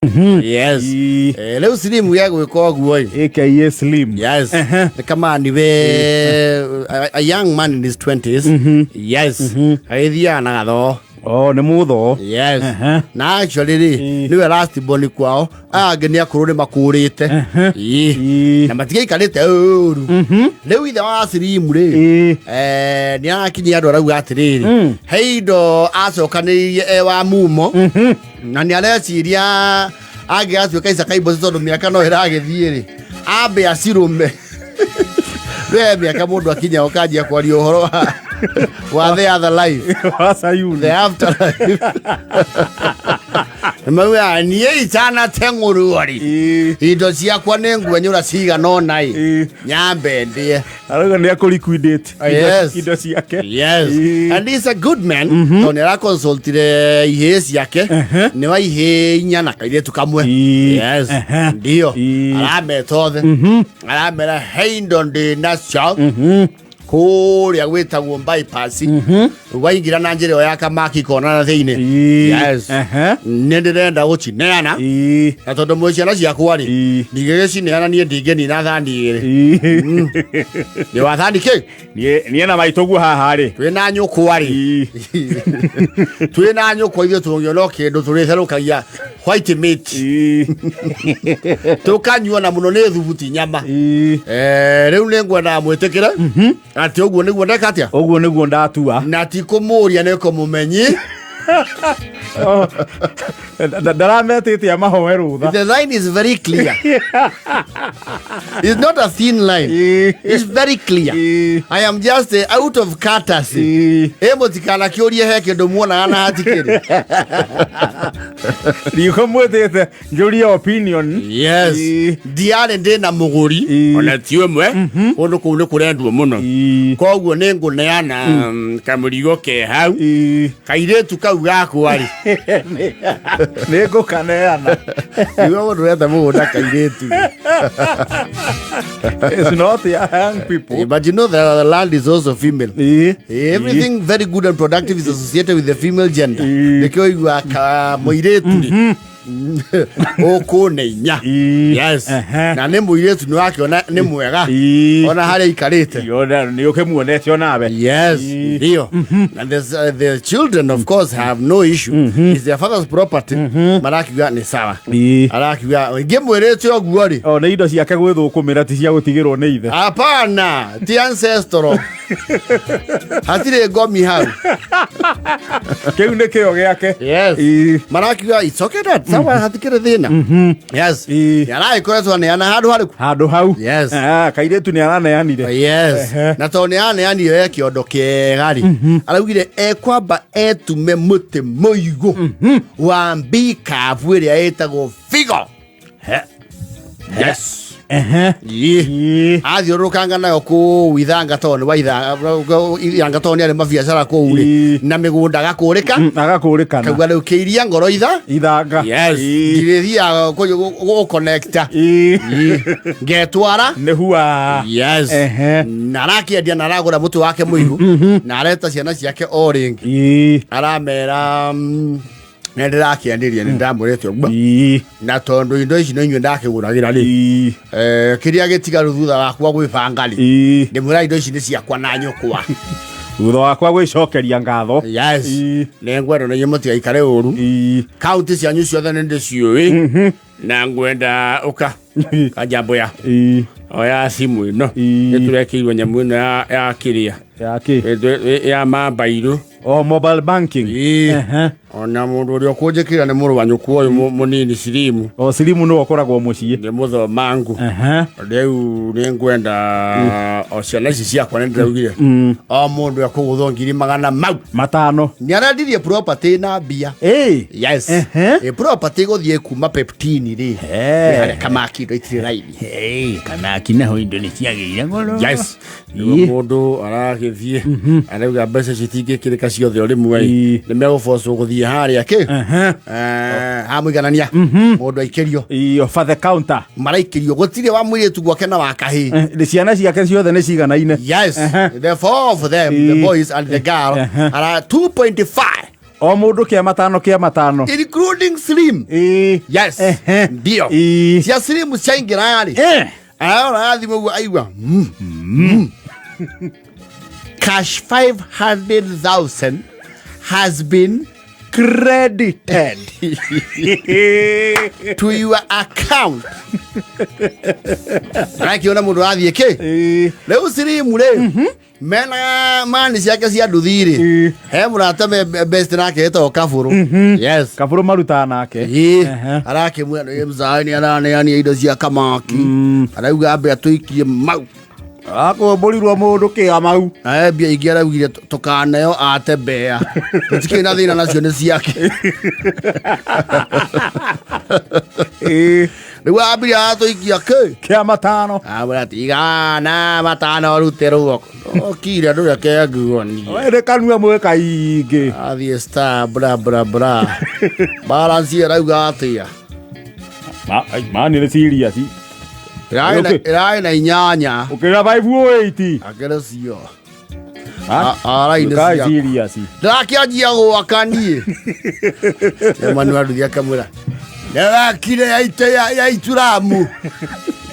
Yes. Ii. Rĩu Slim gĩagwĩka ũguo ĩ. Aka Slim. Yes. Ehe. Nĩ kamani we a young man in his 20s. Yes. Agĩthiaga na gathoo. Oh, nĩ mũthoo. Yes. Ehe. Na actually rĩ, nĩwe last born kwao. Aya angĩ nĩ akũrũ nĩ makũrĩte. Ii. Ii. Na matigaikarĩte ũru. Rĩu ithe wa Slim rĩ, Ii. Nĩ arakinyia andũ arauga atĩrĩrĩ, he indo acokanĩrĩirie e wa mumo na nĩ areciria angĩgatuĩka icakaimboci tondũ mĩaka no ĩragĩthiĩ rĩ, ambe acirũme. We mĩaka mũndũ akinya ũkanjia kwaria ũhoro wa the other life, Wa Sayuni. the afterlife. Mauga niĩ itanateng'ũrwo rĩ, Ii. indo ciakwa nĩ ngwenyũra cigana ũna ĩ, Ii. nyambe ndĩe. Arauga nĩ akũ liquidate Yes. indo ciake. Yes. Ii. And he's a good man. Tondũ nĩ araconsultire ihĩĩ ciake. Nĩ wa ihĩĩ inya na kairĩtu kamwe. Ii. Yes. Ehe. Ndio. Ii. Arameta othe. Aramera he indo ndĩ nacio. Kũrĩa gwĩtagwo bypass. Waingĩra na njĩra ĩyo ya kamaki kona na thĩinĩ. Ii. Yes. Ehe. Nĩ ndĩrenda gũcineana. Ii. Na tondũ mwĩ ciana ciakwa rĩ, Ii. ndingĩgĩcineana niĩ ndingĩnina thani igĩrĩ. Ii. Nĩ wa thani kĩ? Niĩ na maitũ guo haha rĩ. Twĩ na nyũkwa rĩ. Ii. Twĩ na nyũkwa ithuĩ tũngĩona o kĩndũ tũrĩtherũkagia white meat. Ii. Tũkanyua na mũno nĩ thubu ti nyama. Ii. Rĩu nĩ ngwendaga mwĩtĩkĩre atĩ ũguo nĩguo ndeka atĩa, Ũguo nĩguo ndatua. Na ti kũmũria, nĩ kũmũmenyi. Oh. Ndarametĩte amahoe rũtha. The line is very clear. It's not a thin line. Ii. It's very clear. Ii. I am just out of courtesy. Ii. Ĩ mũtikanakĩũrie he kĩndũ muonaga na hatikĩrĩ. Ndikũmwĩtĩte njũrie opinion. Yes. Ii. Ndiarĩ ndĩ na mũgũri Ii. ona ti ũmwe, kũndũ kũu nĩ kũrendwo mũno. Ii. Koguo nĩ ngũneana kamũrigo ke hau. Ii. Kairĩtu kau gakwa rĩ, Nĩ ngũkaneana. Nĩguo mũndũ wetha mũgũnda kairĩtu. It's not young people. But you know the land is also female. Ii. Everything very good and productive is associated with the female gender. Ii. Nĩkĩo igua ka mũirĩtu rĩ, ũkũne inya. Ii. Yes. Ehe. Na nĩ mũirĩtu nĩ wakĩona nĩ mwega Ii. ona harĩa aikarĩte. Yona nĩ ũkĩmuonete onawe. Yes, Ii. ndio. And the children of course have no issue. It's their father's property. Marakiuga nĩ sawa. Ii. Arakiuga ngĩmwĩrĩte ũguo rĩ. O nĩ indo ciake gwĩthũkũmĩra, ti cia gũtigĩrwo nĩ ithe. Hapana, ti ancestral. Hatirĩ ngomi hau. Kĩu nĩ kĩo gĩake. Yes. Ii. Marakiuga it's okay dad. Sawa, hatikĩrĩ thĩna. Yes. Ii. Aragĩkoretwo aneana handũ harĩkũ? Handũ hau. Yes. Ah, kairĩtu nĩ araneanire. Yes. Ehe. Na tondũ nĩ araneanire e kĩondo kĩega rĩ, araugire ekwamba etume mũtĩ mũigũ wa mbikabu ĩrĩa ĩtagwo Figo. Yes. Ehe. Ii. Ii. Athiũrũrũkanga nayo kũu ithanga tondũ nĩ wa ithanga tondũ nĩ arĩ mabiacara kũu rĩ, Ii. na mĩgũnda agakũrĩka. Agakũrĩkana. Kauga rĩu kĩiria ngoro itha. Ithanga. Yes. Ii. Ndirĩthiaga gũconnecta. Ii. Ngetwara. Nĩ hua. Yes. Ehe. Na arakĩendia na aragũra mũtĩ wake mũigũ na areta ciana ciake o rĩngĩ. Ii. Aramera nĩ ndĩrakĩanĩria, nĩ ndamwĩrĩte ũguo. Ii. Na tondũ indo ici nĩ inyuĩ ndakĩgũragĩra rĩ, Ii. Kĩrĩa gĩtigaru thutha wakwa gwĩbanga rĩ, Ii. ndĩmwĩra indo ici nĩ ciakwa na nyũkwa. Thutha wakwa gwĩcokeria ngatho. Yes. Ii. Nĩ ngwenda na inyuĩ mũtigaikare ũru. Ii. Kaunti cianyu ciothe nĩ ndĩciũĩ na ngwenda ũka kanjambo ya Ii. oya simu ĩno. Ii. Nĩ tũrekĩirwo nyamũ ĩno ya kĩrĩa Yake. Ya mambairũ. Oh, mobile banking. Ii. Ehe. Ona mũndũ ũrĩa ũkũnjĩkĩra nĩ mũrũ wa nyũkwa ũyũ mũnini Sirimu. O Sirimu nĩwe ũkoragwo mũciĩ. Nĩ mũthomangu. Ehe. Rĩu nĩ ngwenda o ciana ici ciakwa, nĩ ndĩraugire o mũndũ ekũgũthwo ngiri magana mau 500. Nĩ arendirie property na mbia. Ĩĩ. Yes. Ehe. Ĩ property gũthiĩ kuma Peptini rĩ, Ehe. harĩa kamaki indo itirĩ raithi. Hey, kamaki naho indo nĩ ciagĩire goro. Yes. Nĩguo mũndũ aragĩthiĩ arauga mbeca citingĩkĩrĩka ciothe o rĩmwe ĩ. Ii. Nĩ megũbocwo gũthiĩ harĩa kĩ. Ehe. Hamũiganania mũndũ aikĩrio. Ĩĩ, over the counter. Maraikĩrio, gũtirĩ wa mũirĩtu gwake na wa kahĩĩ. Nĩ ciana ciake ciothe nĩ ciganaine. Yes. Ehe. The four of them, the Ii. boys and the girl, Ehe. are 2.5. O mũndũ kĩa matano kĩa matano. Including Slim. Ĩĩ. Yes. Ehe. Ndio. Ĩĩ. Cia Slim ciaingĩra rĩ, Eh. arora thimũ ũguo aigua cash 500,000 has been Credited. to your account. Arakiona mũndũ athiĩ kĩ. Ĩĩ. Rĩu Slim rĩ, mena mani ciake cia nduthi rĩ, Ĩĩ. he mũrata me best nake etagwo Kabũrũ. Yes. Kabũrũ marutaga nake. Ĩĩ. Ehe. Arakĩmwĩra nĩ mzae nĩ araneania indo cia kamaki, arauga ambe atũikie mau. Akũmbũrirwo mũndũ kĩa mau. Nawe mbia ingĩ araugire tũkaneo ate mbea, tũtikĩrĩ na thĩna nacio, nĩ ciake. Ĩĩ. Rĩu ambire aratũikia kĩ. Kĩa matano. Amwĩra tigana matano rute ruoko okire ndũreke nguonie. We nĩ kanua mwĩ kaingĩ. Athiĩ star bra bra bra, balance ĩrauga atĩa? Mani nĩ serious. Ĩrarĩ na 8. Ũkĩra 508. Akĩrĩ cio arai nĩ Kai ciakwa. serious. Ndĩrakĩanjia gwaka niĩ. Emmanuel Nduthi akamwĩra ndĩrakire ya ituramu.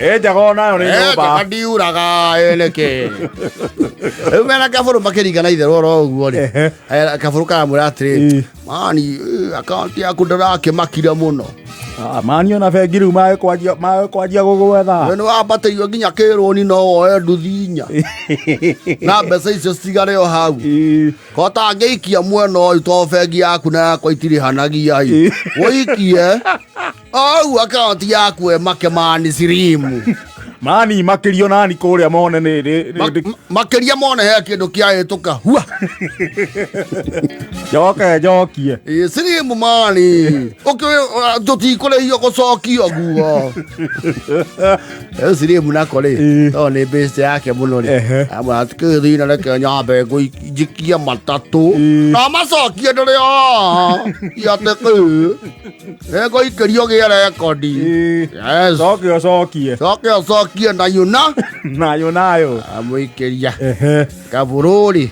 Ĩ njaga onayo nĩ nyũmba. Ndiuraga ĩnĩkĩ. Rĩu mena Kabũrũ makĩringana itherũ oro ũguo rĩ, Ehe. Kabũrũ karamwĩra atĩrĩrĩ, Ĩ. mani akaunti yaku ndĩrakĩmakire mũno. Ah, mani ona bengi rĩu magĩkwanjia gũgwetha. We nĩ wambatĩirio nginya kĩrũni no woe nduthi 4 na mbeca icio citigare o hau. Ĩ. Ko tangĩikia mwena ũyũ to bengi yaku na yakwa itirĩhanagia ĩ, ũikie au akaunti yaku ĩmake mani sirimu. Mani makĩrio nani kũrĩa mone nĩ Makĩria mone he kĩndũ kĩahĩtũka hua. Njoke njokie. Ĩ, sirimu mani tũtikũrĩhio gũcokio guo. Rĩu sirimu nako rĩ, Ĩ. tondũ nĩ bĩcĩ yake mũno rĩ, Ehe. amwĩra tikĩthina reke nyambe njikie matatũ Ĩ. na macokie ndũrĩ o atĩ kĩ nĩngũikĩrio gĩe rekondi. Ĩ. Yes. Coke ũcokie. Coke ũcokie na yuna. Nayo nayo. Amũikĩria. Ehe. Kabũrũri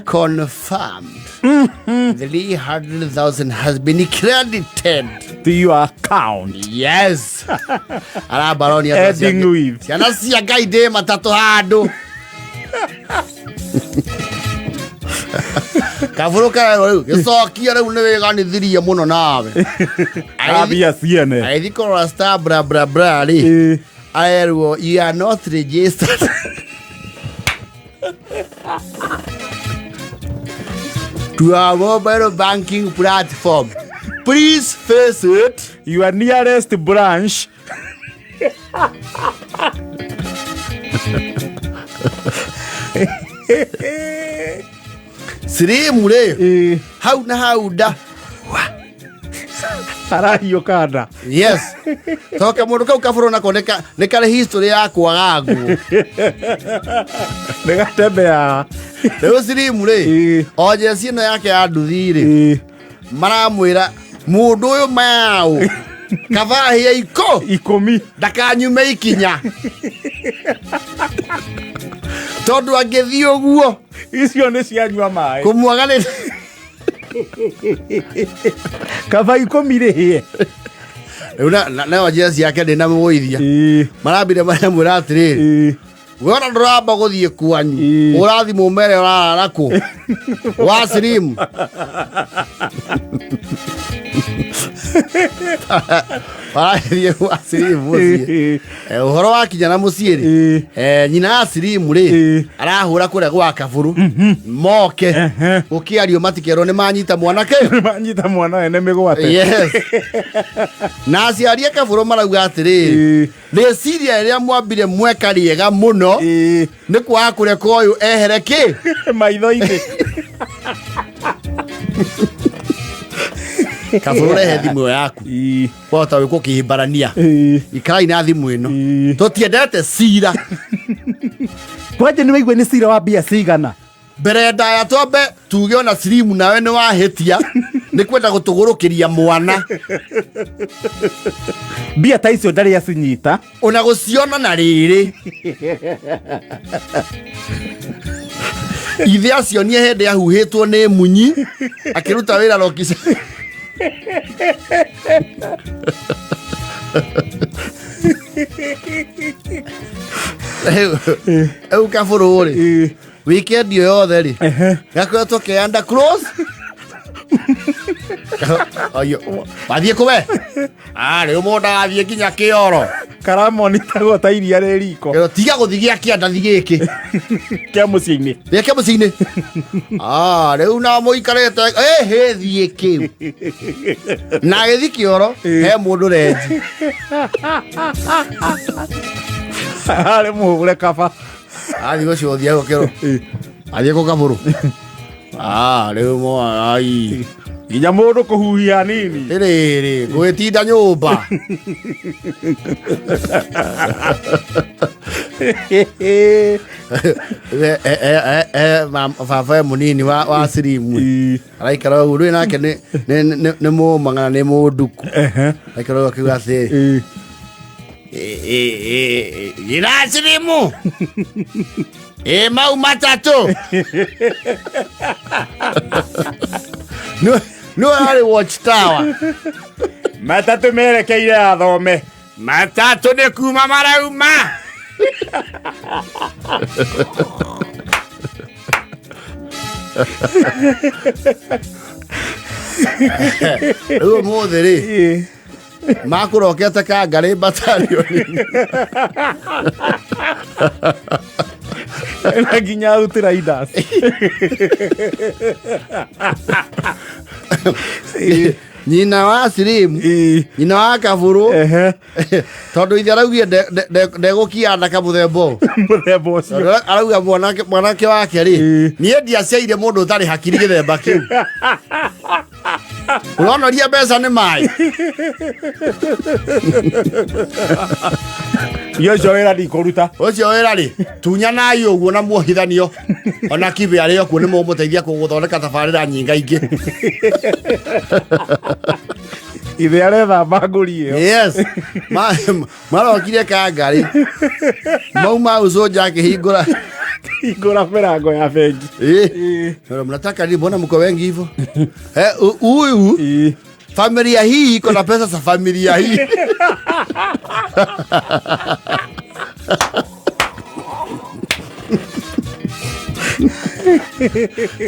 confirmed 300,000 has been credited To your account. Yes. Arabaronia Ending with. ciana cia Ngai ndĩ matatũ handũ. Kabũrũ karerwo rĩu gĩcokia rĩu nĩ wĩganithirie mũno nawe. Ambia ciene. Agĩthiĩ kũrora star bra bra bra rĩ, Ĩ. arerwo you are not registered to our mobile banking platform. Please face it. Your nearest branch. Sirimu rĩ, Ĩ. hau na hau nda. Arahiũka nda. Yes. Toka mũndũ kau kabũrũ nako nĩ karĩ history ya kwaga nguo. Nĩ gatembeaga. Rĩu Sirimu rĩ, Ĩ. o jeci ĩno yake ya nduthi rĩ, Ĩ. maramwĩra mũndũ ũyũ maũ kabahĩa iko 10. Ndakanyume ikinya tondũ angĩthiĩ ũguo Icio nĩ cianyua maĩ. Kũmwaga nĩ Kaba 10 rĩ hĩe. Rĩu nayo njeci yake ndĩ na mũgũithia. Ĩ. Marambire maramwĩra atĩrĩrĩ, Ĩ. we ona ndũramba gũthiĩ kwanyu, Ĩ. ũrathi mũmere ũrarara kũ wa sirimu warathiĩ gwa sirimu mũciĩ. Ĩ. Ũhoro wakinya na mũciĩ rĩ, Ĩ. nyina ya sirimu rĩ, Ĩ. arahũra kũrĩa gwa Kabũrũ moke Ehe. gũkĩario matikerwo nĩ manyita mwanake. Manyita mwana wene mĩgwate. Yes. Na aciari a Kabũrũ marauga atĩrĩrĩ, Ĩ. rĩciria rĩrĩa mwambire mweka rĩega mũno Ĩ. nĩ kwaga kũreka ũyũ ehere kĩ Maitho-inĩ. Kabũrũ rehe thimũ ĩyo yaku. Ĩ. Wahota gwĩkwo kĩhimbarania. Ĩ. Ikarai na thimũ ĩno. Ĩ. Tũtiendete cira. Kwanja nĩ waigua nĩ cira wa mbia cigana. Mbere ndaya twambe tuge ona sirimu nawe nĩ wahĩtia nĩ kwenda gũtũgũrũkĩria mwana. Mbia ta icio ndarĩ acinyita. Ona gũciona na rĩrĩ. Ithe acionie hĩndĩ ahuhĩtwo nĩ munyi akĩruta wĩra Rocky. Rĩu kabũrũ rĩ, weekend ĩyo yothe rĩ, gakoretwo ke under close. Ayo, wathiĩ kũ we? Ah, rĩu mũndũ agathiĩ nginya kĩoro. Karamonitagwo ta iria rĩ riko. Ĩyo, tiga gũthiĩ gĩa kĩanda thi gĩkĩ. Kĩa mũciĩ-inĩ. Gĩake mũciĩ-inĩ. Ah, rĩu na mũikarĩte ĩhĩ thiĩ kĩu. Na agĩthiĩ kĩoro he mũndũ renji. Arĩ mũhũre kaba. Athiĩ gũcũthia gũkĩrwo. Athiĩ kũ kabũrũ. Ah, rĩu mo ai. Nginya mũndũ kũhuhia hanini. Rĩrĩ, ngũgĩtinda nyũmba. Baba e mũnini wa sirimu. Araikara ũguo rĩu nake nĩ mũmang'ana nĩ mũnduku. Araikara ũguo akiuga atĩrĩ. Ira sirimu. Ĩ mau matatũ. Nĩ arĩ watch tower. Matatũ merekeire athome. Matatũ nĩ kuma marauma. Rĩu ũmũthĩ rĩ makũrokete kangarĩ batalioni. Na nginya outriders. Nyina wa sirimu, nyina wa kabũrũ, tondũ ithe araugire ndegũkianda kamũthemba ũyũ. Mũthemba ũcio. Tondũ arauga mwanake wake rĩ, niĩ ndiaciaire mũndũ ũtarĩ hakiri gĩthemba kĩu. Ũronoria mbeca nĩ maĩ. Iyo ũcio wĩra ndikũruta. Ũcio wĩra rĩ, tunyanai ũguo na muohithanio ona kibe arĩ o kuo nĩ mũgũmũteithia gũthondeka tabarĩra nyingaingĩ. Ithe aretha mbangũri ĩyo. Yes. Marokire kangarĩ mauma ucũnja akĩhingũra. Hingũra mĩrango ya bengi. Mnataka nini? Mbona mko wengi hivyo? Huyu familia hii iko na pesa za familia hii.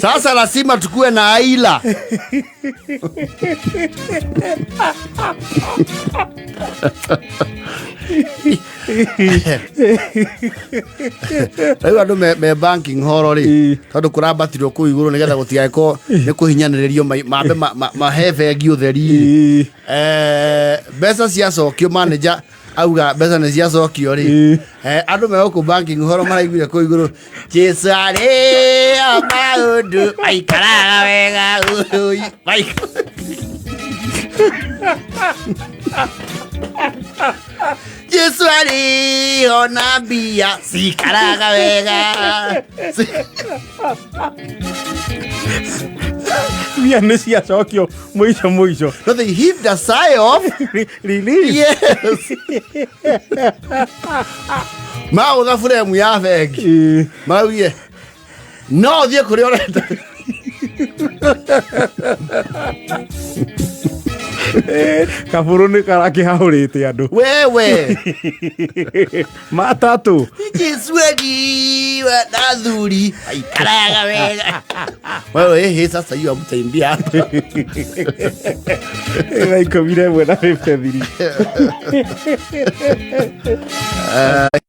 Sasa lazima tukue na aila. Rĩu andũ me banking hall rĩ, tondũ kũrambatirwo kũu igũrũ nĩgetha gũtigagĩkorwo nĩ kũhinyanĩrĩrio, mambe mahe bengi ũtheri rĩ. Mbeca ciacokio, manager auga mbeca nĩ ciacokio rĩ, andũ me gũkũ banking hall maraiguire kũu igũrũ, Jesu arĩ maũndũ maikaraga wega ũi, Jesu arĩ ona mbia cikaraga wega. Mbia nĩ ciacokio mũico mũico. No, they heaved a sigh of relief. Yes. Magũtha buremu ya bengi. Maraugire no ũthiĩ kũrĩa ũrenda. Kabũrũ nĩ karakĩhahũrĩte andũ. Wewe. Matatũ. Jesu agiwa na thuri aikaraga wega. Wewe ehe, sasa hiyo hamtaimbia hapa. 11:53.